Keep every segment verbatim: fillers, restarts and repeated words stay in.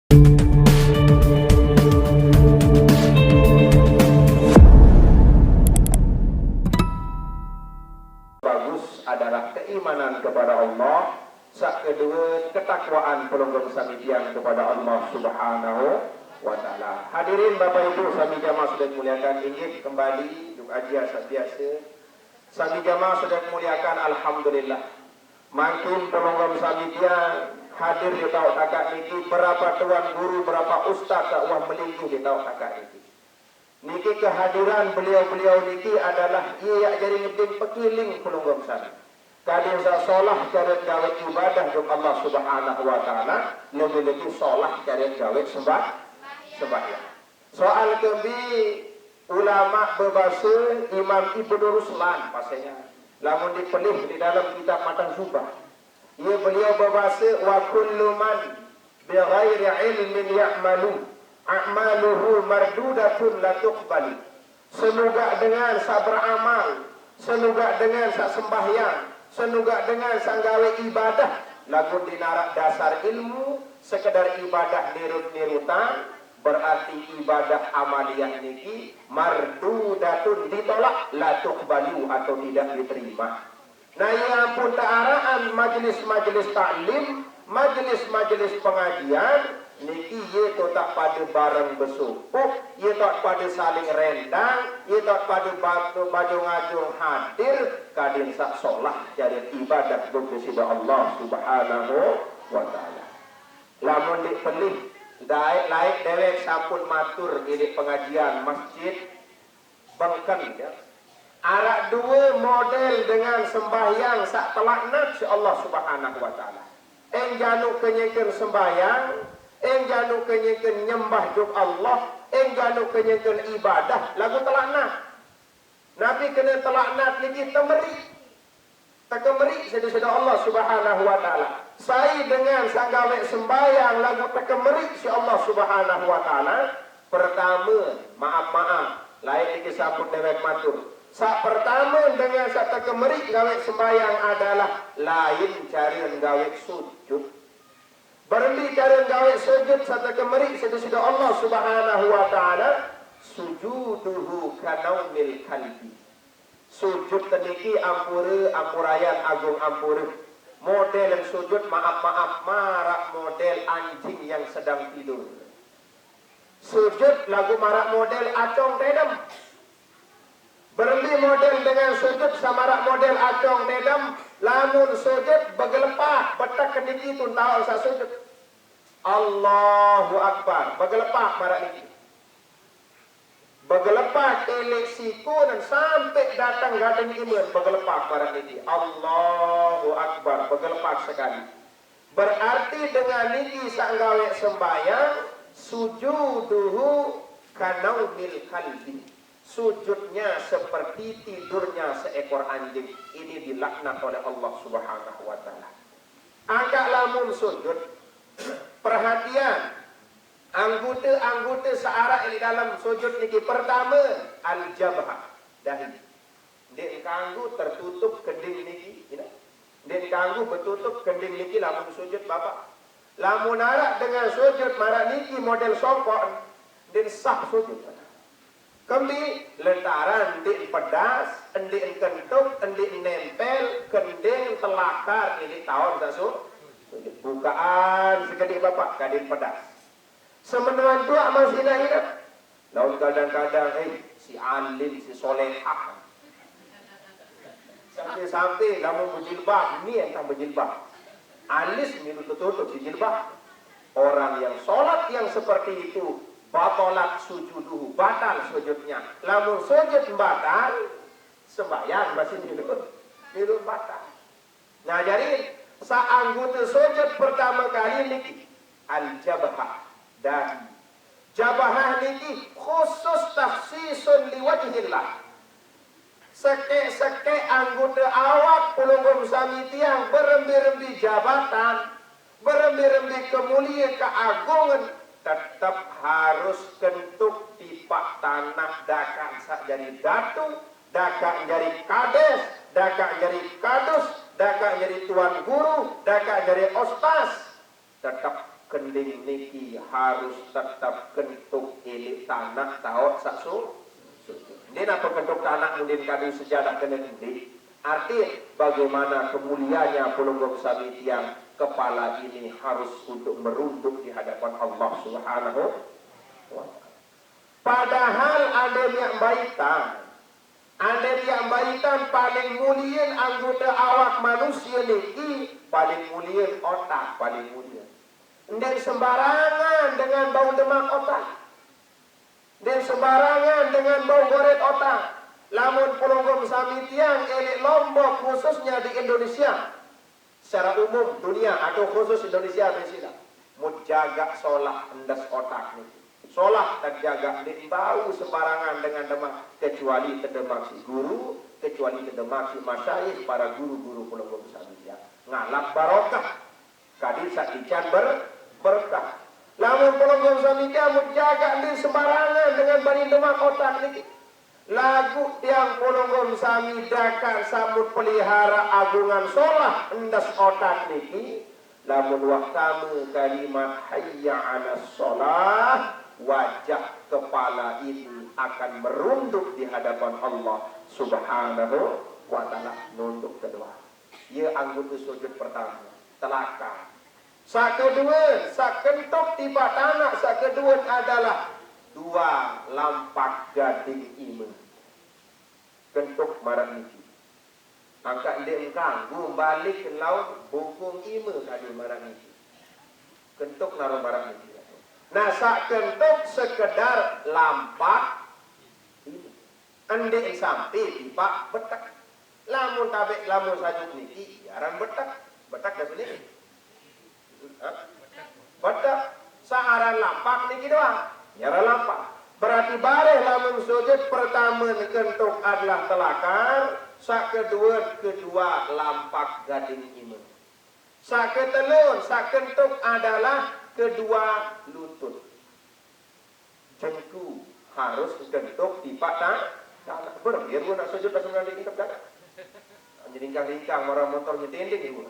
Bagus adalah keimanan kepada Allah, sak kedua ketakwaan pelungguh sami tiang kepada Allah Subhanahu wa taala. Hadirin Bapak Ibu sami jamaah sudah dimuliakan, inggih kembali juk aja sak biasa. Sami jamaah sudah dimuliakan, alhamdulillah. Mangkin pelungguh sami tiang hadir di tauk takak niki, berapa tuan guru, berapa ustaz dak wah melinggih di tauk takak niki. Niki kehadiran beliau-beliau niki adalah iya yak jadi ngeding pekiling pelungguh sami. Kadin sak solah cara gawe ibadah juk Allah Subhanahu wa taala, lebih-lebih solah cara gawe sembah sembahyang. Soal kembi ulama bebasa Imam Ibnu Ruslan pasenya. Lamun dipelih di dalam kitab Matan Zubah, iya beliau bebasa, "Wa kullu man bighairi ilmin ya'malu, a'maluhu mardudatun la tuqbalu." Senugak dengan sak beramal, senugak dengan sak sembahyang, senugak dengan sak gawe ibadah, lagun dinarak dasar ilmu, sekedar ibadah nirut-nirutan, berarti ibadah amaliyah niki mardudatun, ditolak, la tuqbalu, atau tidak diterima. Nah, iya ampun tak araan majelis-majelis taklim, majelis-majelis pengajian, niki iya tu tak pada bareng besupuh, iya tak pada saling rendang, iya tak pada batu bajung-ajung hadir, kadin sak solah cara ibadah juk Sida Allah Subhanahu wa taala. Lamun dik pelih, daik laik dewek sampun matur idik pengajian masjid bengken, ya. Arak dua model dengan sembahyang sak telaknat si Allah Subhanahu wa taala. Eng janu kenyeken sembahyang, eng janu kenyeken nyembah juk Allah, eng janu kenyeken ibadah lagu telaknat. Nabi kena telaknat niki temeri. Tekemeri sida-sida Allah Subhanahu wa taala. Sai dengan sanggawek sembahyang lagu tekemeri si Allah Subhanahu wa taala. Pertama, maaf-maaf, lain niki sampun dewek matur. Sak pertama dengan sak tekemeri gawek sembahyang adalah lain cara gawek sujud. Berembi cara gawek sujud sak tekemeri sida-sida Allah Subhanahu wa taala, sujuduhu kanaumil kalbi. Sujud teniki ampura, ampurayan agung ampura. Model sujud maaf-maaf marak model anjing yang sedang tidur. Sujud lagu marak model acong tedem. Berembi model dengan sujud samarak model acong tedem, lamun sujud begelepak, betek keniki tun taun sak sujud. Allahu Akbar, begelepak marak niki. Begelepak ilik siku dan sampai datang gading iman, begelepak marak niki. Allahu Akbar, begelepak sekali. Berarti dengan niki sak gawek sembahyang, sujuduhu kanaumil kalbi. Sujudnya seperti tidurnya seekor anjing. Ini dilaknat oleh Allah Subhanahu wa taala. Angkat lamun sujud, perhatian, anggota-anggota searak di dalam sujud niki. Pertama, al-jabhah, dahi. Ndik kanggo tertutup kending niki, ina. Ndik kanggo betutup kending niki lamun sujud, Bapak. Lamun arak dengan sujud marak niki model songkok, ndik sah sujud. Kembi, lentaran ndik pedas, ndik kentuk, ndik nempel kending telakar niki taun sak su-, sujud. Bukaan sekedik, Bapak, kadin pedas. Semenuan tuak masih nak hidup. Laun kadang-kadang, eh, si alim, si solehah. Sampai-sampai lamun berjilbab, ni entah berjilbab. Alis milu tertutup di jilbab. Orang yang sholat yang seperti itu, batalat sujuduhu, batal sujudnya. Lamun sujud batal, sembahyang masih milu, milu batal. Nah, jadi saanggota sujud pertama kali niki al-jabhah, dahi. Jabhah niki khusus takhsisun liwajhillah. Sekek-sekek anggota awak pelungguh sami tiang berembi-rembi jabatan, berembi-rembi kemulia keagungan, tetap harus kentuk tipak tanah, dakak sak jadi datu, dakak jadi kades, dakak jadi kadus, dakak jadi tuan guru, dakak jadi ostas. Tetap Kending niki harus tetep kentuk ilik tanak taot saq su-, sujud. Ndeq nape kentuk tanak mundin kadu sejadah kene kending. Artin, bagaimana kemuliaannya pelungguh sami tiang, kepala ini harus untuk merunduk di hadapan Allah Subhanahu wa Ta'ala. Padahal ade miaq baitan, ade miaq baitan paling mulien anggota awak manusie niki, paling mulien otak, paling mulien. Ndeq sembarangan dengan bau demak otak. Ndeq sembarangan dengan bau goret otak. Lamun pelungguh sami tiang elik Lombok, khususnya di Indonesia, secara umum dunia atau khusus Indonesia, be silaq, mun jagaq solah endes otak niki. Solah terjaga, ndeq bau sembarangan dengan demak, kecuali tedemak siq guru, kecuali tedemak siq masyayikh, para guru-guru pelungguh sami tiang. Ngalap barokah. Kadi saq ican ber-, berkah. Lamun pelungguh sami tiang mun jagaq ndeq sembarangan dengan bani demak otak niki. Laguq tiang pelungguh sami dakaq sambut pelihara agungan solah endes otak niki. Lamun wah tame kalimat hayya 'alas shalah, wajah kepala ini akan merunduk di hadapan Allah Subhanahu wa Ta'ala, nunduk kedua. Ye anggota sujud pertame, telakar. Saq kedue, saq kentuk tipaq tanak saq kedue adalah dua lampak gading ime. Kentuk maraq niki. Angkaq ndeq kanggo balik laun bokong ime kadu maraq niki. Kentuk naru maraq niki. Nah, saq kentuk sekedar lampak ime. Ndeq sampe tipaq betek. Lamun tabeq, lamun sajuk niki, ye aran betek. Betek base niki. Hah? Betek. Saq aran lampak niki doang. Ye aran lampak. Berarti bareh lamun sujud pertame kentuk adalah telakar, saq kedue, kedua lampak gading ime. Saq ketelun, saq kentuk adalah kedua lutut. Jengku harus kentuk tipaq ta-, tanak. Berembe ye nak sujud pas nganti intep tanak? Nyelingkang-lingkang, maraq motor nyetinding ye.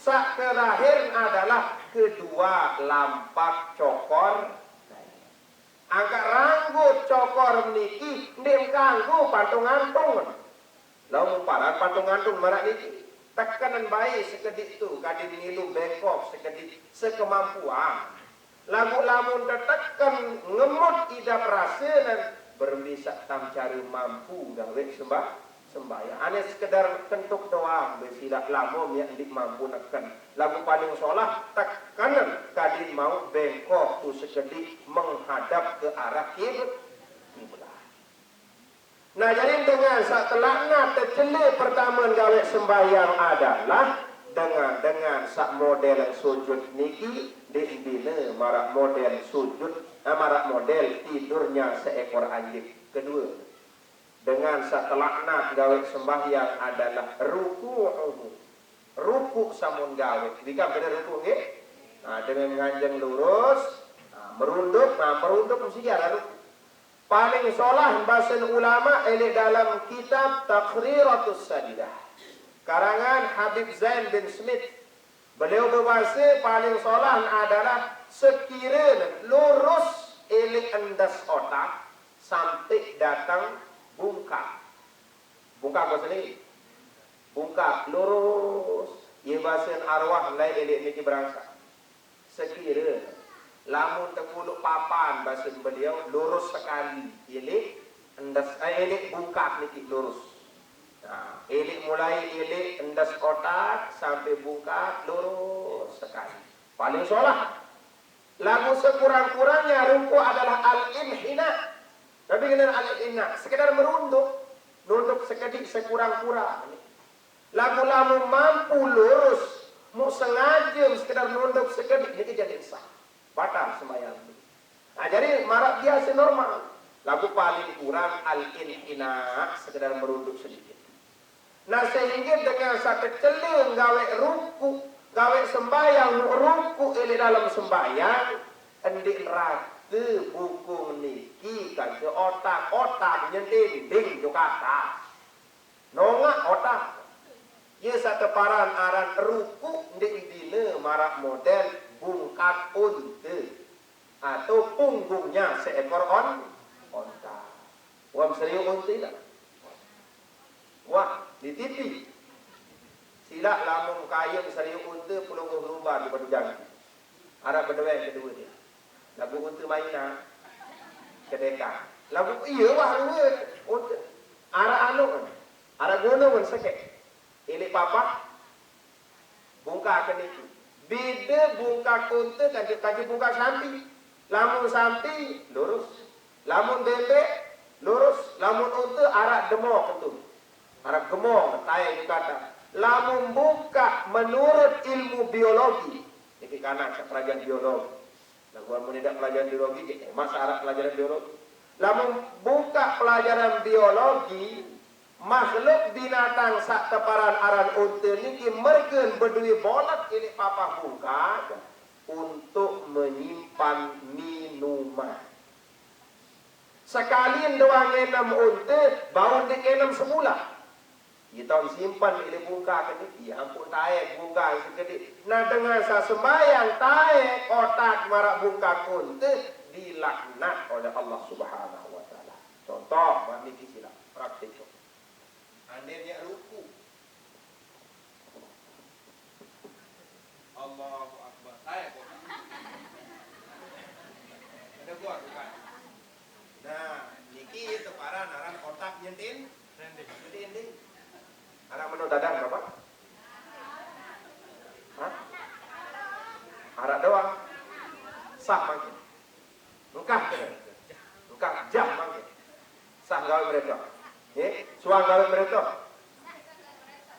Saq terakhir adalah kedua lampak cokor. Angkaq ranggut cokor niki ndeq kanggo pantung-antung. Lamun paran pantung-antung maraq niki, tekenen bae sekediq tu, kadin milu bengkok sekediq sekemampuan. Laguq lamun teteken ngemut idap rasenen, berembe saq tam care mampu gaweq sembah-, sembahyang. Ane sekedar kentuk doang, be silaq lamun ye ndeq mampu neken. Laguq paling solah tekenen kadin mauq bengkok tu sekediq menghadap ke arah kib-, kiblat. Nah, jari dengan saq telaknat tecele pertame gaweq sembahyang adalah dengan-dengan saq model sujud niki ndeq bine maraq model sujud, eh, maraq model tidurnya seekor anjing. Kedue, dengan saq telaknat gaweq sembahyang adalah ruku'uhu. Ruku' samun gaweq. Wikang bene ruku' nggih? Nah, dengan nganjeng lurus, nah, merunduk, nah, merunduk mesti aran ruku'. Paling solah basen ulama eleq dalem kitab Taqriratus Sajidah, karangan Habib Zain bin Smith. Beliau bebase paling solah adalah sekire lurus eleq endes otak sampe dateng bungkak. Bungkak base ni? Bungkak, lurus. Ye basen arwah laeq eleq niki berangsaq. Sekire lamun tekuluq papan, basen beliau, lurus sekali. Eleq endes, eh, eleq bungkak niki lurus. Nah, eleq mulai eleq endes otak sampe bungkak lurus sekali. Paling solah. Laguq sekurang-kurangnya ruku' adalah al-inhina. Nabi kenal al-inhina, sekedar merunduk, nunduk sekediq sekurang-kurang. Laguq lamun mampu lurus, mu sengaje sekedar nunduk sekediq, niki jari sah. Batal sembahyang. Nah, jari maraq biase normal. Laguq paling kurang al-inhina, sekedar merunduk sedikit. Nah, sehingge dengan saq tecele gaweq ruku', gaweq sembahyang ruku' eleq dalem sembahyang, ndeq rate bukung niki kance otak, otak nyentinding juk atas. Nongaq otak. Ye saq teparan aran ruku' ndeq bine maraq model Bungkak unta atau punggungnya seekor on, onta. Wam serius unta lah. Wah, di T V. Sila lamun kayun serius unta pulung lumba di Batu Jangki. Arab berdua yang kedua dia. Lagu unta mainan. Kedeka. Lagu iya wah dua. Unta. Arab anu. Arab gunung sekek. Ilik papak. Bungkak ke niki. Beda bungkak unta kaji, kaji bungkak sampi. Lamun sampi, lurus. Lamun bebek, lurus. Lamun unta, arak demo ketu. Arak gemong, tai ke kata. Lamun bungkak menurut ilmu biologi. Niki kanak pelajaran biologi. Lamun mun tidak pelajaran biologi, masa arak pelajaran biologi. Lamun bungkak pelajaran biologi, makhluk binatang sak teparan aran unta niki mergen bedui bolet ilik papah bungkak untuk menyimpan minuman. Sekali doang enem unta, bau ndik enem sebulan. Ye taun simpan ilik bungkak niki, ya ampun taek bungkak sekedi. Nah, dengan sa sembayang taek otak marak bungkak unta, dilaknat oleh Allah Subhanahu wa Ta'ala. Contoh, buat niki sila praktik. Andainya ruku. Allahu Akbar. Saya kok. Ada gua bukan. Nah, niki teparan aran otak nyentin. Nyentin. Arak menu dadang, Bapak? Hah? Arak doang. Sah makin. Engkah, engkah jam bangkit. Sah gawe mereka. Nggih, suang gawe mereka.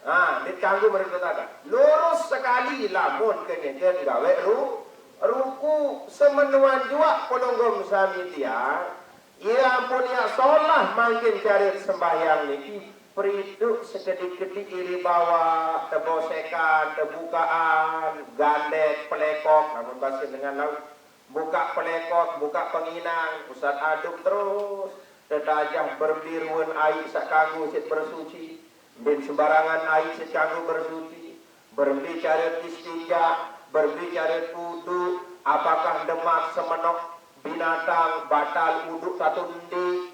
Ah, nit kanggo mereka tadi. Lurus sekali lamun kenyeken gawe ru ruku semenuan juak penunggum sami tiang. Ya ampun ya solah mangkin carit sembahyang niki priduk sekedik-kedik iri bawa tebosekan, tebukaan, gandek, pelekok, namun bahasa dengan laut. Buka pelekot, buka penginang, Ustaz aduk terus. Tetajah berembe ruen ai sak kanggo sit bersuci. Bin sembarangan ai sit kanggo bersuci. Berembe cara istinja, berembe cara wudu, apakah demak semenok binatang batal wudu satu endi?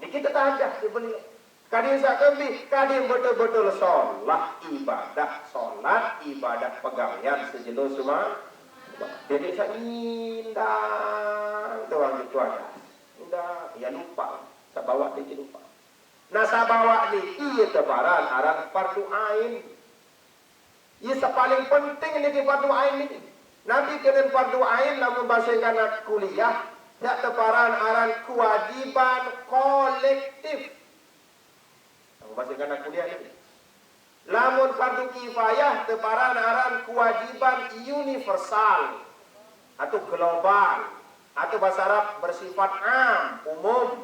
Niki tetajah si beliau. Kadin sakembi, kadin betul-betul solat ibadah, solat ibadah pegawean sejelo sema. Jadi saya ngindang tuang itu ada. Ngindang, ya lupa. Sabawa dia lupa. Nah, sabawa niki teparan aran fardu ain. Ye, sing paling penting niki fardu ain niki. Nabi kenen fardu ain lamun basa kana kuliah, yak teparan aran kewajiban kolektif. Lamun basa kana kuliah niki. Lamun fardu kifayah teparan aran kewajiban universal atau global atau bahasa Arab bersifat am, umum.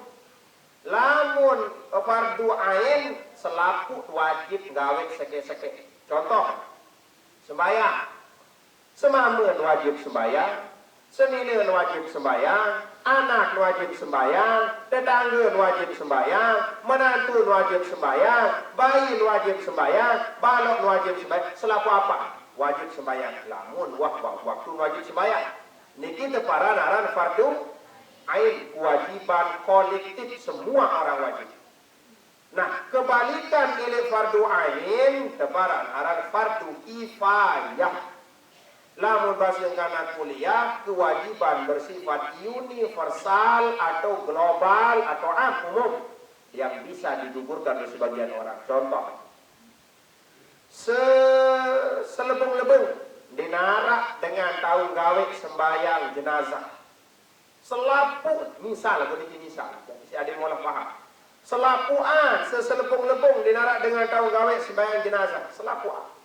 Lamun fardu ain, selapuq wajib gawe seke-seke. Contoh, sembahyang. Semamen wajib sembahyang, seninen wajib sembahyang, anak wajib sembahyang, tetanggen wajib sembahyang, menantun wajib sembahyang, bain wajib sembahyang, balok wajib sembahyang, selapuq apa? Wajib sembahyang. Lamun wah, wah, waktu wajib sembahyang. Niki teparan aran fardu ain, kewajiban kolektif, semua orang wajib. Nah, kebalikan ilik fardu ain, teparan aran fardu kifayah. Lamun basa kana kuliah, kewajiban bersifat universal atau global atau am, umum, yang bisa digugurkan oleh sebagian orang. Contoh, se selebung-lebung dinarak dengan tau gawe sembahyang jenazah. Selapuq, misal, aku niki misal, si ade ngolah paham. Selapuqan, seselebung-lebung dinarak dengan tau gawe sembahyang jenazah. Selapuqan.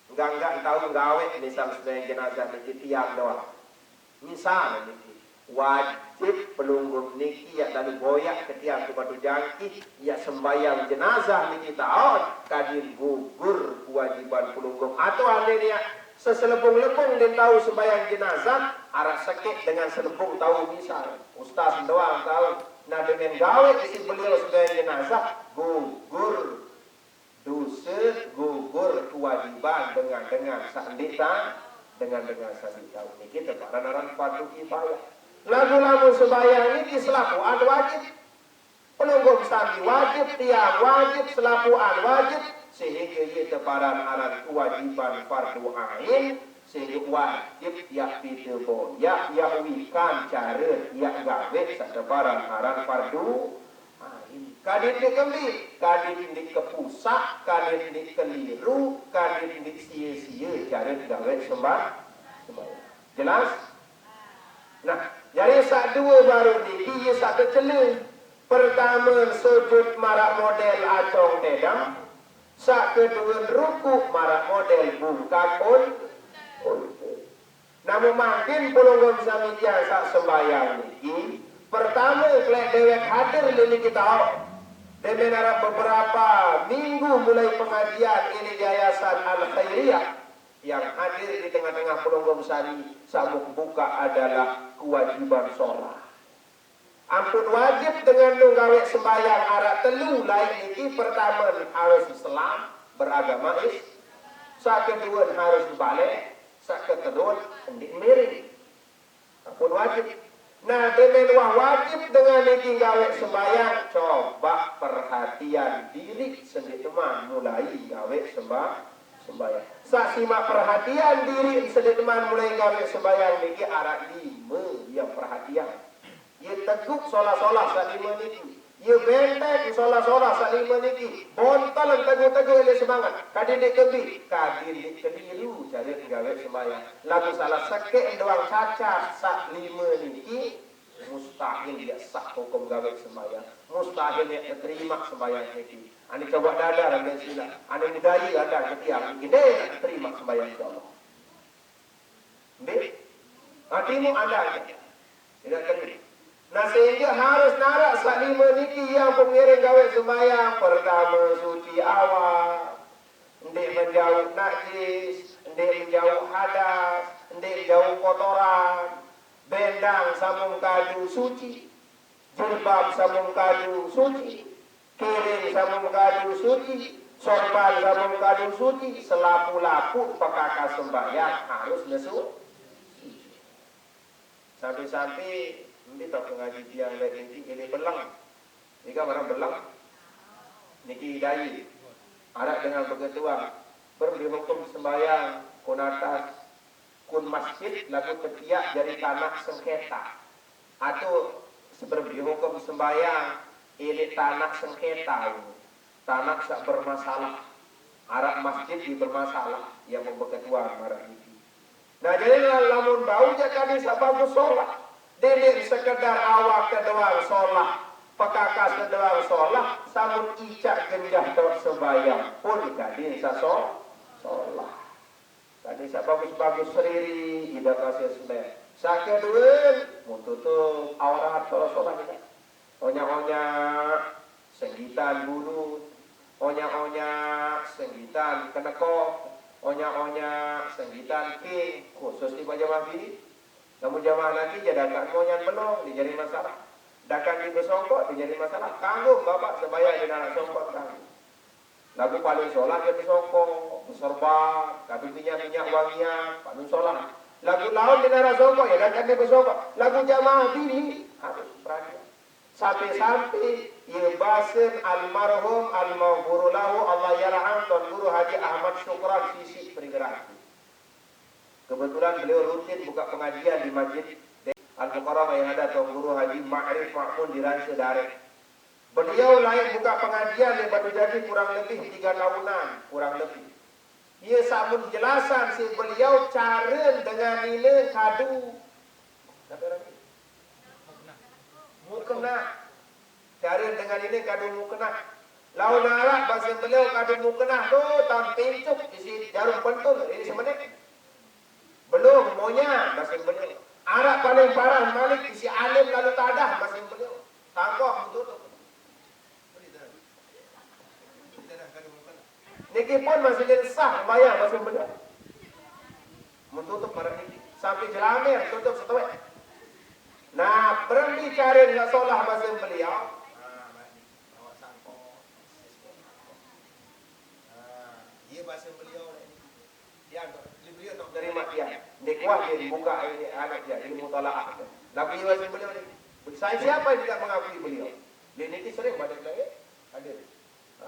Enggak, enggak tau gawe misal sembahyang jenazah niki tiang doang. Misal niki, wajib pelungguh niki yak lalu boyak ke tiang ke Batu Jangkih, yak sembahyang jenazah niki taun, kadin gugur kewajiban pelungguh. Atau ande yak seselebung-lebung din tau sembahyang jenazah, arak sekek dengan selebung tau misal. Ustaz doang tau. Nah, dengan gawe si beliau sembahyang jenazah, gugur dosa, gugur kewajiban dengan, dengan saq ndeq ta-, Dengan-dengan sami tau niki teparan aran fardu kifayah. Lagu lamun sembahyang niki selapuan wajib. Pelungguh sami wajib, tiang wajib, selapuan wajib, sehingga ieu teparan aran kewajiban fardu ain, sehingga wajib yak pite boyak, yak wikan careut, yak gawe sateparan aran fardu ain. Kadin ndik kembi, kadin ndik kepusak, kadin ndik keliru, kadin ndik sia-sia careut gawe sembah-, sembahyang. Jelas? Nah, jadi sak dua baru niki ieu sak kecele. Pertama sujud marak model acong tedang, sak kedua ruku marak model bungkak un-, untu. Namun mangkin pelungguh sami tiang sak sembahyang niki, pertama kelek dewek hadir niki tau. Demen arep beberapa minggu mulai pengajian ini Yayasan Al Khairiyah. Yang hadir di tengah-tengah pelungguh sami, sabuk buka adalah kewajiban sholat. Ampun wajib dengan nu gawe sembahyang arak telu lain niki, pertama harus Islam, beragama Is, sak kedua harus balik, sak keterun ndik miring. Ampun wajib. Nah, demen wah wajib dengan niki gawe sembahyang, coba perhatian diri sendiri teman mulai gawe sembah-, sembahyang. Sak simak perhatian diri sendiri teman mulai gawe sembahyang niki arak lima yang perhatian. Ye teguk solah-solah sak lima niki. Ye benteng solah-solah sak lima niki. Bontel teguk-teguk ele semangat. Kadin ndik kembi, kadin ndik keliru careut gawe sembahyang. Lagu salah sekek doang cacat sak lima niki, mustahil ya sah hukum gawe sembahyang. Mustahil ya keterima sembahyang niki. Ane coba dadar ane sila. Ane budaya ada ketiang niki. Nde keterima sembahyang insyaallah. Nde? Hatimu ada aja. Tidak terima. Nah, sehingga harus narak sak lima niki yang pengiring gawe sembahyang. Pertama, suci awak. Ndik menjauh najis, ndik menjauh hadas, ndik menjauh kotoran. Bendang sampun kadu suci, jilbab sampun kadu suci, kiring sampun kadu suci, sorban sampun kadu suci, selapu-lapu pekakas sembahyang harus nesu. Sampai-sampai, niki tau pengaji tiang lek niki ini beleng. Niki marang beleng. Niki dai. Arak dengan begetuan. Berembe hukum sembahyang kun atas, kun masjid lagu tepiak jari tanah sengketa. Atau seberembe hukum sembahyang ini tanah sengketa. Tanah sak bermasalah. Arak masjid di bermasalah, yang mau beketuan marah niki. Nah, jadi la-, lamun bau jak kadi sak bagus solah. Dene sekedar awak kedoang solah, pekakas kedoang solah, samun icak genjah tok sembahyang pun kadi sak so-, solah. Kadi sak bagus-bagus seriri, ida kasih sembah. Sak kedua, mun tutup aurat kalau solah kita. Onya-onya, senggitan bulu, onya-onya, senggitan kenekok, onya-onya, senggitan king, khusus di jamaah bini. Namun jamaah laki jadakan monyan belong, dijadi masalah. Dakan di besongkok, dijadi masalah. Kanggo bapak sembahyang di dalam songkok kanggo. Lagu paling solah dia besongkok, beserban, kadu minyak-minyak wangian, paling solah. Lagu laun di dalam songkok, ya dakan di besongkok. Lagu jamaah bini, harus perhatian. Sampai-sampai, ya basen almarhum, almaghfuru lahu, Allah yarham, Tuan Guru Haji Ahmad Syukran, sisi pergerak. Kebetulan beliau rutin buka pengajian di Masjid Al-Mukarramah yang ada Tuan Guru Haji Ma'rif Ma'mun di Ranca Dareh. Beliau lain buka pengajian di Batu Jati kurang lebih tiga tahunan, kurang lebih. Ia samun jelasan si beliau cara dengan nina kadu. Apa orang ni? Mukena. Cara dengan nina kadu mukena. Laun arak bahasa beliau kadu mukena tu tam pincuk isi jarum pentul ini semenit. Belum monya bahasa beliau. Arak paling parah malik isi alim lalu tadah bahasa beliau. Tangkok betul tu. Niki pun masih jadi sah bayar masih benar. Mun tutup para niki sampai jelamer tutup setewek. Nah, berhenti cari nggak solah masih beliau. Nah, baik ni. Awak sangkut. Nah, iya masih beliau ni. Dia tu, beliau tu dari matian. Dia kuah dia buka ini, anak dia, ini mutalaah. Lagu ini masih beliau ni. Saya siapa yang tidak mengakui beliau? Dia ni sering pada saya hadir. Ha.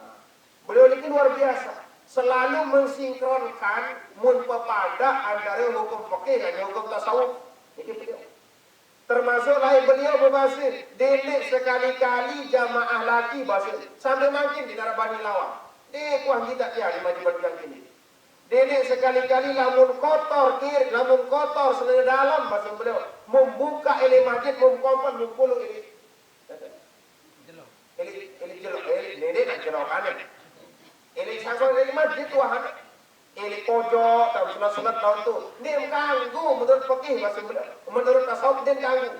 Beliau ni luar biasa. Selalu mensinkronkan mun pepada antara hukum fikih dan hukum tasawuf. Ini beliau. Termasuk lain beliau berbahasa, "Dendek sekali-kali jamaah laki bahasa." Sampai makin di darah Bani Lawang. Dek kuah kita tiang di majlis yang ini. Dendek sekali-kali lamun kotor kir, lamun kotor selera dalam bahasa beliau. Membuka ele masjid, memkompon, mempulu ele. Ele, ele jelok, ele, dendek nak jelok aneh. Ele sangkut ele masjid tuahan. Ini pojok, dalam sunat-sunat tahun tu. Ini kanggu menurut fikih masih muda. Menurut tasawuf dia kanggu.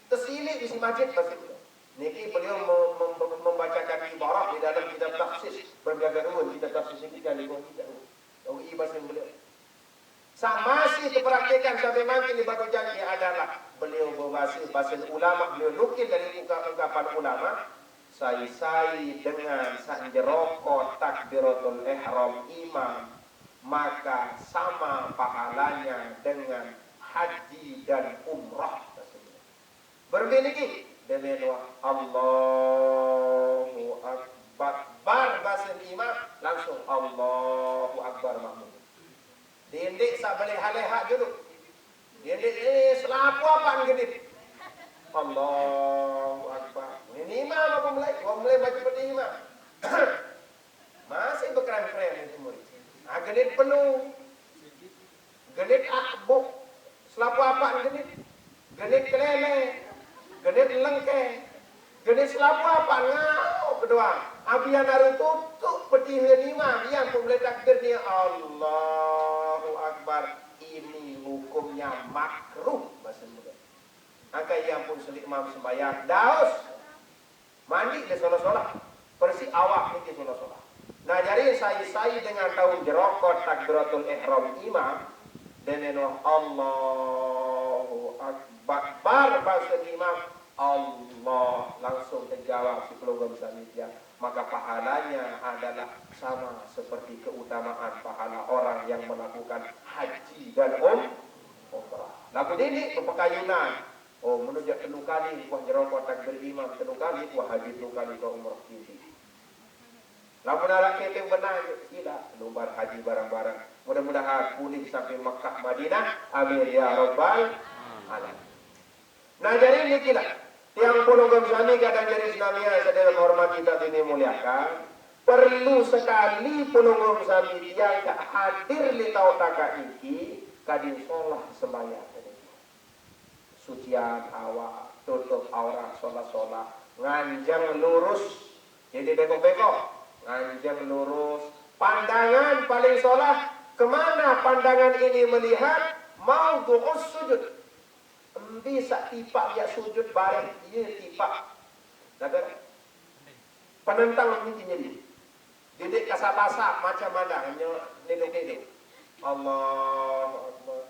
Tersilik isi masjid masih muda. Niki beliau mem- mem- membacakan ibarat di dalam kitab tafsir. Bergagarun kitab tafsir ini dan lima kitab. Tahu i masih beliau. Sama sih diperhatikan sampai makin di Batu Jaki adalah beliau berbahasa bahasa ulama, beliau nukil dari ungkap- ungkapan ulama. Sai-sai dengan sanjeroko takbiratul ihram imam, maka sama pahalanya dengan haji dan umrah. Berembe niki, demen wah Allahu Akbar. Bar basen imam, langsung Allahu Akbar makmum. Dendek sak balik halehak julu. Dendek eh selapu apaan genit. Allahu Akbar. Ini imam apa mulai? Wah mulai baca peti imam. Masih berkeren-keren itu murid. Ah, genit penuh. Genit akbuk. Selapu apaan genit? Genit kelele. Genit lengke. Genit selapu apaan? Ngau kedua. Abian hari tutup peti imam. Yang pun boleh takbir ni Allahu Akbar. Ini hukumnya makruh bahasa muda. Angka yang pun selik imam sembahyang. Daus. Mandi dia solah-solah. Persi awak ni dia solah-solah. Nah, jadi sai-sai dengan tahun jerokot takbiratul ihram imam, dan Allahu Akbar, bar bahasa imam, Allah langsung terjawab si pelogam samitia. Maka pahalanya adalah sama seperti keutamaan pahala orang yang melakukan haji dan um, umrah. Lagu ini pepekayunan. Oh, menujak telu kali kuah jerokot takbir imam, telu kali kuah haji, telu kali kuah umrah kiti. Lamun arak kepeng benar je, sila lumbar haji barang-barang. Mudah-mudahan pulih sampai Mekah Madinah. Amin ya rabbal alamin. Nah, jadi nikilah tiang pulungkum sami kadang jadi senamian sadaya hormat kita dini muliakan. Perlu sekali pulungkum sami tiang tak hadir li tau takak niki kadin solah sembahyang. Sucian awak, tutup aurat, solat-solat, nganjeng lurus. Jadi bengkok-bengkok, nganjeng lurus. Pandangan paling solat, kemana pandangan ini melihat? Maudhu'us sujud. Embi sak tipak dia sujud bareng dia tipak. Laga penentang ini jadi. Didik kasar-kasar macam mana hanya niduk-niduk. Allahu Akbar.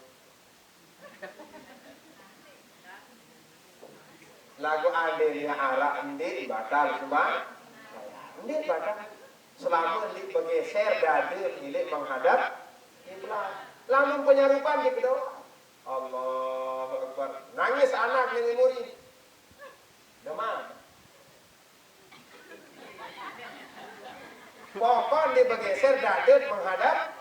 Lagu andainya arak ndik batal sembah. Ndik batal. Selama ndik bergeser dada milik menghadap kiblat. Lamun penyarupan di kedua. Allahu Akbar. Nangis anak yang muri. Demam. Pokok dia bergeser dada menghadap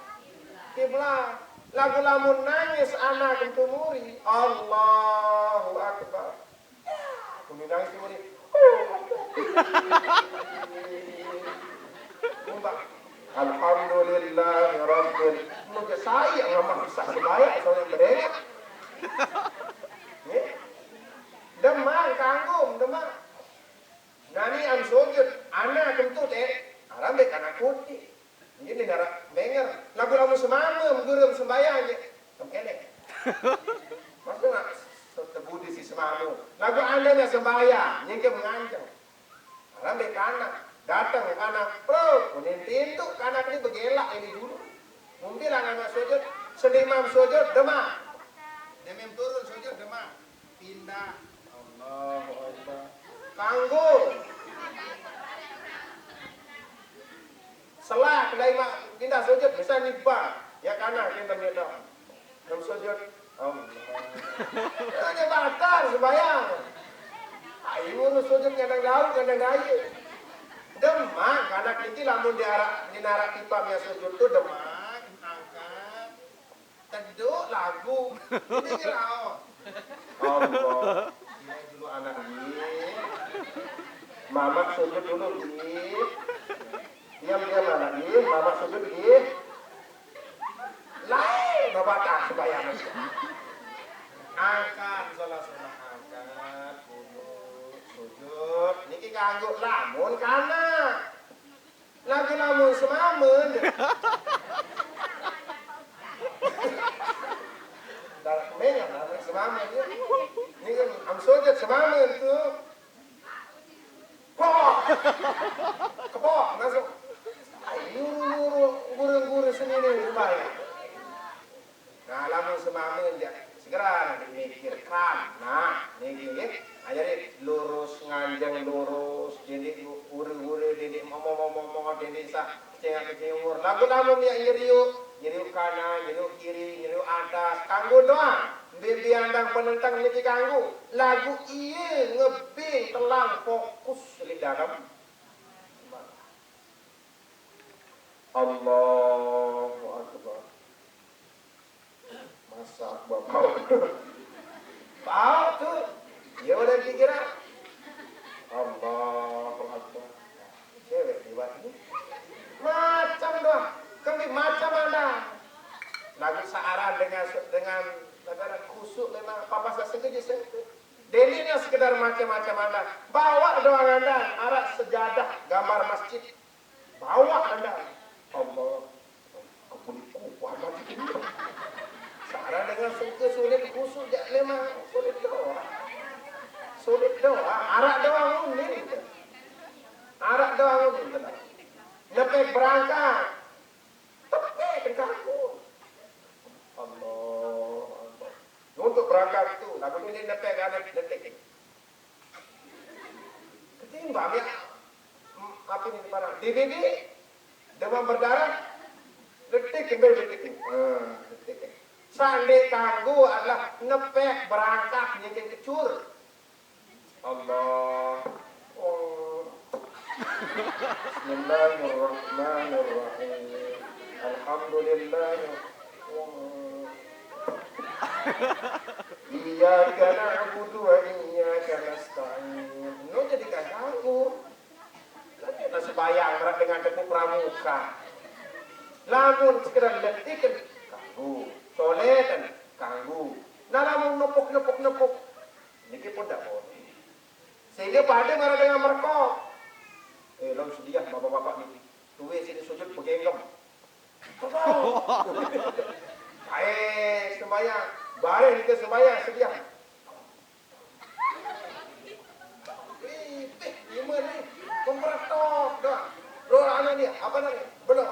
kiblat. Lagu lamun nangis anak itu muri. Allahu Akbar. Aku ni nangis muri. Oh. Kumba. Alhamdulillah Rabbil. Mungkin saya ngamah bisa sebaik saya berengah. Ya. Demam kanggung, demam. Nani am sujud, anak kentut eh, arambe kana kuti. Ini nara menger. Lagu lagu semama, menggurum sembayang je. Kemkene. Maksudnya, tebudi si semama. Lagu andainya sembayang, nyengke menganjeng. Arambe kana. Datang kana, bro, kuning pintu, kana ini begelak ini dulu. Mungkin lah anak sujud, sedimam sujud, demam. Demam turun sujud, demam. Pindah. Allahu Akbar. Kanggo. Selah kedai mak pindah sujud bisa niba. Ya kana kita minta. Dalam sujud. Allah. Hanya batal sembahyang. Ayo urus sujud kadang jauh, kadang daya. Demak, anak niki lamun diarak, dinarak pipa mia sujud tu demak, angkat. Teduk lagu. Ini ke laos. Allah. Ini dulu anak ni. Mamak sujud dulu ni. Diam, diam, anak ni. Mamak sujud ni. Lain babatal sembahyang. Angkat, salah, salah, angkat, duduk, sujud. Niki kanggo lamun kana. Lagu lamun semamen. Dah mengah lamun semamen, ya. Niki am sujud semamen tu. Pok! Kepok, langsung. Ayo, guru, guru, guru seni ni, sembahyang. Nah, lamun semamen ja, segera dipikirkan. Nah, niki nggih. Nah, jadi lurus, nganjeng lurus, jadi ure-ure, jadi momo-momo, jadi sa-, cengak kecimur. Lagu lamun ya nyeriuk, nyeriuk kanan, nyeriuk kiri, nyeriuk atas. Kanggo doang. Mbe-mbe andang penentang niki kanggo. Lagu iye ngebing telang fokus di dalam. Allahu Akbar. Masak bapau. Bau tu. Ya udah kira. Allahu Akbar. Cewek liwat ni. Macam doang. Kami macam mana. Lagu searah dengan, dengan, dengan khusyuk memang apa-apa saya sengaja saya. Dene ni sekedar macam-macam anda. Bawa doang anda. Arak sejadah gambar masjid. Bawa anda. Allah. Ampun, kuat mati. Searah dengan sengke sulit khusyuk jak lemah. Sulit doang. Sulit doang. Arak doang unin. Arak doang unin telah. Nepek berangkat. Tepek tengkangku. Allah Akbar. Untuk berangkat tu, lagu ni dia nepek anak detik. Ketimbang ya, hmm, apa ni parah? D V D, demam berdarah, detik kembali detik. Ha, detik. Sandi kanggo adalah nepek berangkat nyekin kecur. Allah. Oh. Bismillahirrahmanirrahim. Alhamdulillah. Oh. Iyyaka na'budu wa iyyaka nasta'in. No jadi kaganggu. Kan kita sembahyang berat dengan tepuk pramuka. Lamun sekedar detik kan kanggu. Solat kan kanggu. Nah, lamun nepuk-nepuk-nepuk. Niki pun dak boleh. Sehingga pada marah dengan mereka. Eh, lalu sedih ya bapak-bapak niki. Duit sini sujud bergenggam. Tolong. Baik, sembahyang. Baik, kita sembahyang, sedih. Ih, eh, lima ni. Pemberetok dah. Bro, anak ni, apa nama? Belum.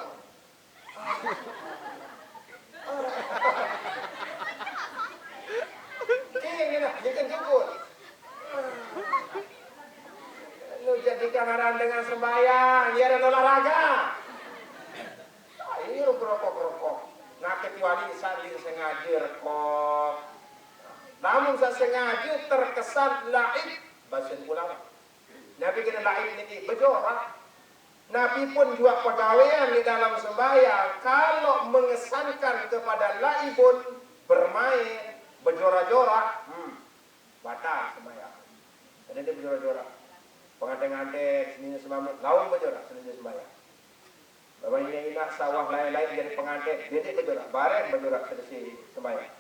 King ni dah, dia kan jemput. Lu jadikan orang dengan sembahyang, dia ada olahraga. Ayo berokok-rokok. Nah, kecuali saling sengaja rekok. Namun saya sengaja terkesan laib, basin pulang. Nabi kena laib niki, bejorak. Nabi pun juga pegawaian di dalam sembahyang, kalau mengesankan kepada laibun, bermain, berjorak-jorak, hmm, batal sembahyang. Jadi dia berjorak-jorak. Pengantin-pengantin, sini sembahyang, lawan berjorak, sini sembahyang. Bapak ini nak sawah lain-lain jadi pengantin, didik berjorak, bareng berjorak, sini sembahyang.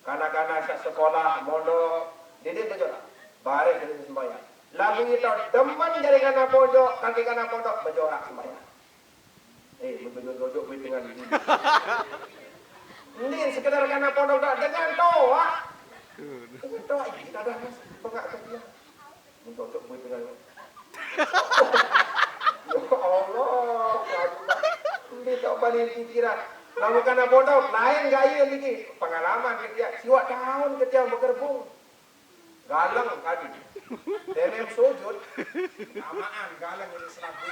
Kanak-kanak sak sekolah, mondok, didik berjorak. Bareng kena sembahyang. Lagu itu demen jadi kanak pondok, kaki kanak pondok berjorak sembahyang. Eh, berjorak-jorak duit dengan ini. Ini sekedar kanak pondok tak dengan toa. Dengan toa, ini tak ada mas, bengak ke dia. Untuk duit dengan. Ya Allah, ini tak paling pikiran. Lamun kanak pondok, lain gaya niki. Pengalaman kerja, siwak tahun kerja bergerbung. Galeng tadi. Denem sujud, amaan galeng ini selagu.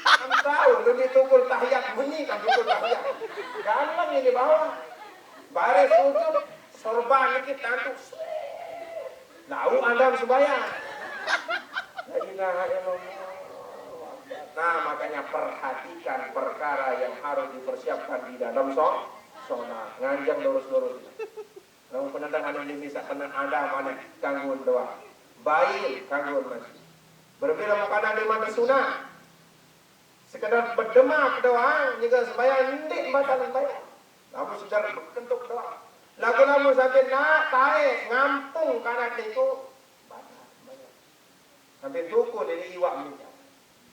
Kan tahu, lebih tukul tahiyat, bunyi kan tukul tahiyat. Galeng ini bawah. Baris sujud, sorban dikit tantu. Lau andam sembahyang. La ilaha illallah. Nah, makanya perhatikan perkara yang harus dipersiapkan di dalam so, sholat. Nganjeng lurus-lurus. Lamun penentang mana ini bisa penentang mana gangguan doa. Bail gangguan masih. Berbeda makanan di mana sunnah. Sekedar berdemak doang, juga sembahyang, ndeq batal sembahyang. Lamun sekedar bekentuk doang. Lagu lamun sampai nak tae ngampung kanak niku, batal sembahyang. Sampai tukun ini iwak minyak.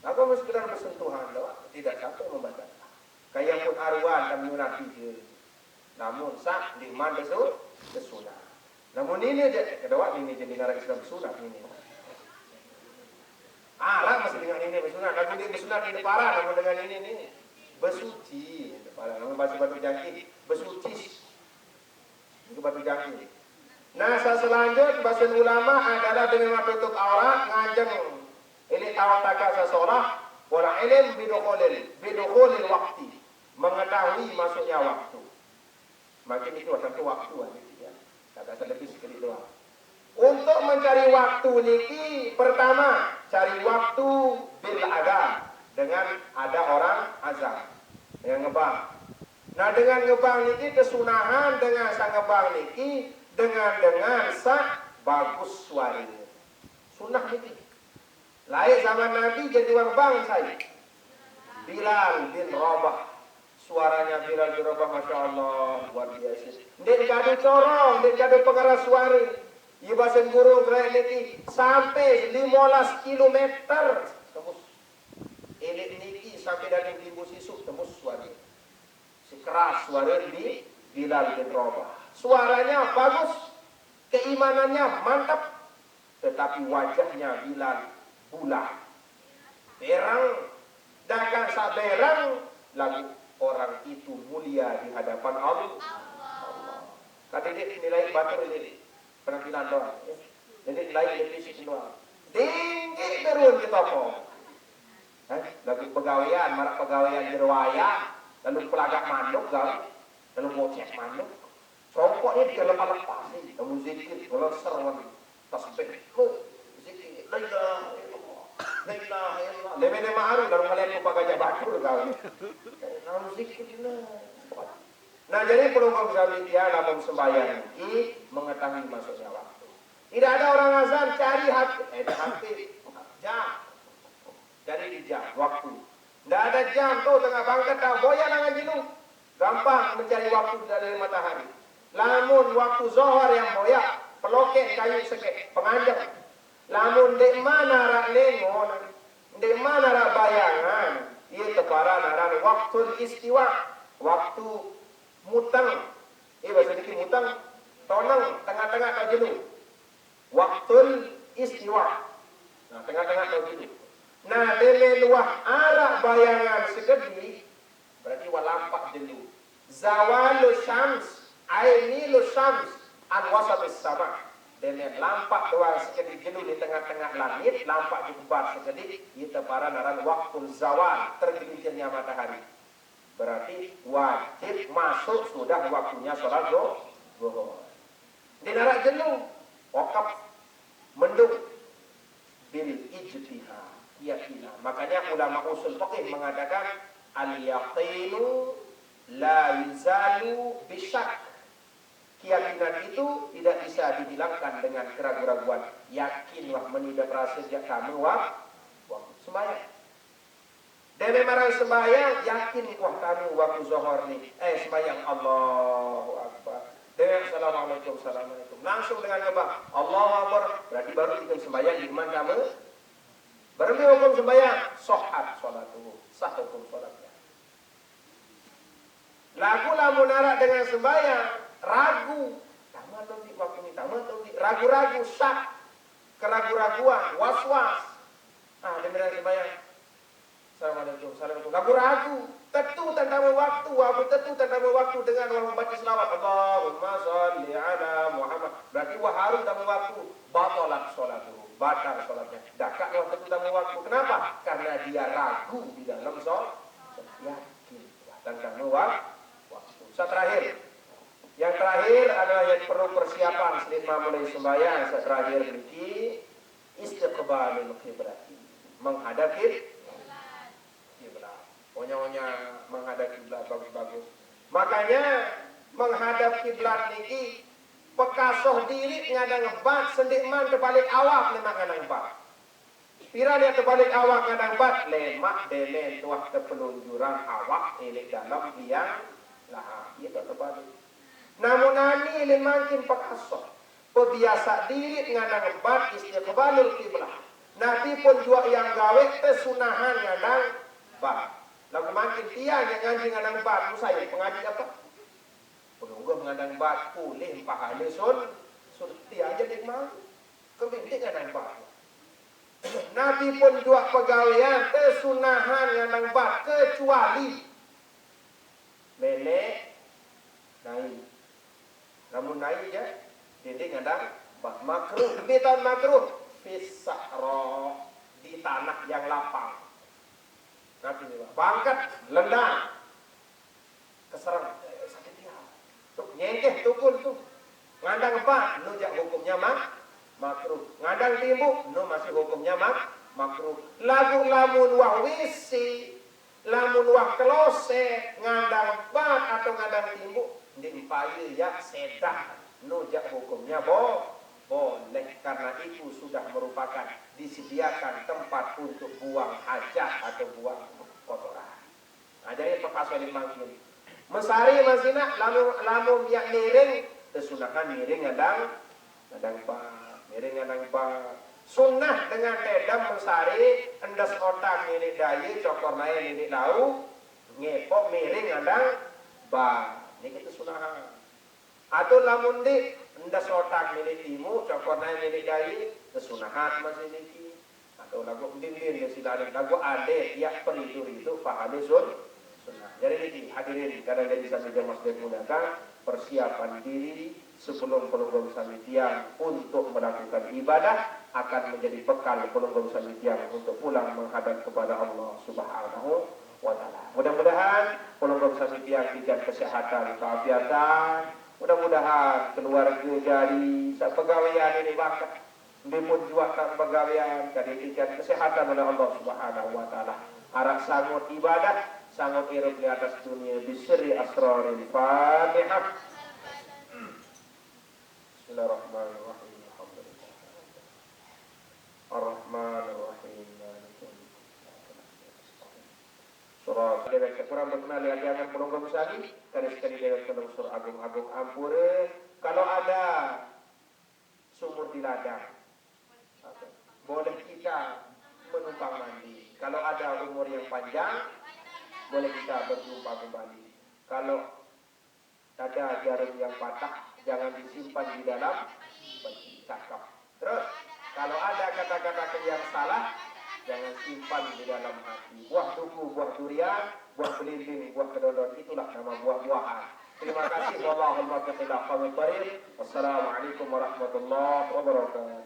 Lagu lamun sekedar bersentuhan doang, tidak sampai membatalkan. Kayak pun arwan dan nyunati je. Namun sah di mana su, sunat. Namun ini aja, kedua ini jadi negara Islam sunat ini. Arab masih dengan ini bersunat, namun dia bersunat di depan, namun dengan ini ini bersuci. Depan, namun bahasa batu jangkit, bersuci. Itu batu jangkit. Nah, sa selanjut bahasa ulama adalah dengan menutup aurat, ngajeng ini tahu takasa sholat, wala ilm bidukhulil, bidukhulil waktu, mengetahui masuknya waktu. Makin itu waktu waktu aja ya. Kata saya lebih sekali doang. Untuk mencari waktu niki, pertama cari waktu bil adhan, dengan ada orang azan, dengan ngebang. Nah, dengan ngebang niki kesunahan dengan sa ngebang niki dengan dengan sa bagus suaranya. Sunnah niki. Laik zaman Nabi jadi wong bang saya. Bilal bin Rabah. Suaranya Bilal bin Rabah, Masya Allah, luar biasa. Ndeq kadu corong, ndeq kadu pengeras suara. Iye basen guru gerak niki sampai lima belas kilometer tembus. Elik niki sampai dari timbus isuk tembus suara. Sekeras suara di Bilal bin Rabah. Suaranya bagus, keimanannya mantap, tetapi wajahnya Bilal bulat. Berang, dagang saberang, lalu orang itu mulia di hadapan Allah. Kata dia nilai batur ini penampilan doang. Ya. Jadi nilai dia fisik doang. Tinggi turun ke toko. Eh, lagu pegawaian, marak pegawaian di Rwaya, lalu pelagak manuk, lalu gocek manuk. Congkoknya dia lepas-lepas sih, kamu zikir, kalau seruan tasbih, lu zikir, la ilaha illallah, la ilaha illallah. Leme-leme aru, lalu ngeliat muka gajah batur kau. Lalu zikir, nah. Nah, jadi pelungguh sami dia lamun sembahyang niki mengetahui masuknya waktu. Tidak ada orang azan cari H P, eh, H P, jam. Cari di jam, waktu. Tidak ada jam tuh tengah bangket dah boya nangan jelu. Gampang mencari waktu dari matahari. Lamun waktu zohor yang boya, peloket kayu sekek, penganjeng. Lamun ndeq mana rak lengon, ndeq mana rak bayangan, iye teparan aran waktul istiwa, waktu muteng. Iye bahasa niki muteng, toneng, tengah-tengah tau jelu. Waktul istiwa. Nah, tengah-tengah tau jelu. Nah, deme luah arak bayangan sekediq, berarti wah lampaq jelu. Zawalu syams, ai milu syams, an wasatis sama. Deme lampaq doang sekediq jelu di tengah-tengah langit, lampaq jubah sekediq, iye teparan aran waktul zawal, tergelincirnya matahari. Berarti wajib masuk sudah waktunya sholat zo-, zuhur. Ndeq naraq jelu, okep, mendung, bil ijtihad, keyakinan. Makanya ulama usul fikih mengatakan, al yaqinu la yuzalu bisyak. Keyakinan itu tidak bisa dihilangkan dengan keraguan-raguan. Yakin wah menidap rasa jak kamu wah, wah sembahyang. Deme maraq sembahyang, yakin wah kamu waktu zohor ni, eh, sembahyang Allahu Akbar. Deme assalamualaikum, assalamualaikum. Langsung dengan ngebang Allahu Akbar, berarti baru kita sembahyang di iman kamu. Berembe hukum sembahyang? Sohat sholatuhu, sah hukum sholatnya. Lagu lamun araq dengan sembahyang, ragu. Tamat atau ndeq waktu ni, tamat atau ndeq? Ragu-ragu, syak, keragu-raguan, was-was. Ah, deme dengan sembahyang. Assalamualaikum, assalamualaikum. Ragu-ragu. Tetu tentang waktu, wah tetu tentang waktu dengan wah membaca selawat. Allahumma sholli ala Muhammad. Berarti wah harus tentang waktu. Batalat sholatuhu. Batal sholatnya. Dakak wah tetu tentang waktu. Kenapa? Karena dia ragu di dalam sholat. Yakin. Tentang waktu. Sa terakhir. Yang Persiapan selama mulai sembahyang saq terakhir niki, istiqbalul qiblat. Menghadap kib-, kiblat. Onya-onya menghadap kiblat bagus-bagus. Makanya menghadap kiblat niki pekasoh diriq ngadang bat sendeqman tebalik awak lemaq ngadang bat. Piran yaq tebalik awak ngadang bat, lemaq deme tuah tepelunjuran awak leq dalem biang lahat. Ie taoq tebalik. Namun ani leq mangkin pekasoh, pebiasaq diriq ngadang bat istiqbalul qiblah. Napi pun juaq yang gaweq tesunahan ngadang bat. Laguq mangkin tiang yang ngaji ngadang bat, musaye pengaji apa? Pelungguh ngadang bat, ulih pahale sun, sun tiang jadi mau. Kembing ndeq ngadang bat. Napi pun juaq pegawean tesunahan ngadang bat, kecuali meleq nai. Lamun nai jaq, dinding ngadang bat, makruh. Mbe taoqn makruh? Fis sahra, di tanah yang lapang. Napi ni, Pak? Bangket, lendang. Kesereng, sakit ya. Tuh, nyengkeh tukul tuh. Ngadang bat, no jaq hukumnya mak-, makruh. Ngadang timbuk, no masih hukumnya mak-, makruh. Laguq lamun wah W C, lamun wah kelose, ngadang bat atau ngadang timbuk, ndeq mpaye yaq sedah, no jaq hukumnya bo-, boleh, karena itu sudah merupakan disediakan tempat untuk buang hajat atau buang kotoran. Nah, jari pekasone mangkin. Mesare masih nak, lamun, lamun yaq miring, tesunahan miring ngadang, ngadang bat, miring ngadang bat. Sunah dengan tedem mesare, endes otak niliq daye, cokor nae niliq lauq, ngepoq miring ngadang bat. Niki tesunahan. Atau lamun ndeq, endes otak niliq timuq, cokor nae niliq daye, tesunahan masih niki. Atau laguq ndin-ndin ye silane, laguq adeq yaq peridu-ridu pahale sun-, sunah. Jari niki, hadirin kadang jadi sami jamaah saq muliakan, persiapan diri sebelum pelungguh sami tiang untuk melakukan ibadah akan menjadi bekal pelungguh sami tiang untuk pulang menghadap kepada Allah Subhanahu wa Ta'ala. Mudah-mudahan pelungguh sami tiang diberikan kesehatan, keafiatan. Mudah-mudahan keluarga jari saq pegawean ini bakat. Mbe pun juaq saq pegawean, jari diberikan kesehatan oleh Allah Subhanahu wa Ta'ala. Araq sangut ibadah, sangut irup di atas dunia, bisirri asraril Fatihah. Bismillahirrahmanirrahim. Alhamdulillah. Arrahmanirrahim. Maliki yaumiddin. Surah dewek kurang berkenan lihat jangan pelungguh sami, kali sekali dewek pelungguh surah agung-agung ampure. Kalau ada sumur di ladang, boleh kita menumpang mandi. Kalau ada umur yang panjang, boleh kita berjumpa kembali. Kalau ada jarum yang patah, jangan disimpan di dalam peti. Cakep. Terus, kalau ada kata-kata yang salah, jangan simpan di dalam hati. Buah duku, buah durian, buah belimbing, buah kedondon, itulah nama buah-buahan. Terima kasih. Wallahul muwaffiq ila aqwamit thariq. Wassalamualaikum warahmatullahi wabarakatuh.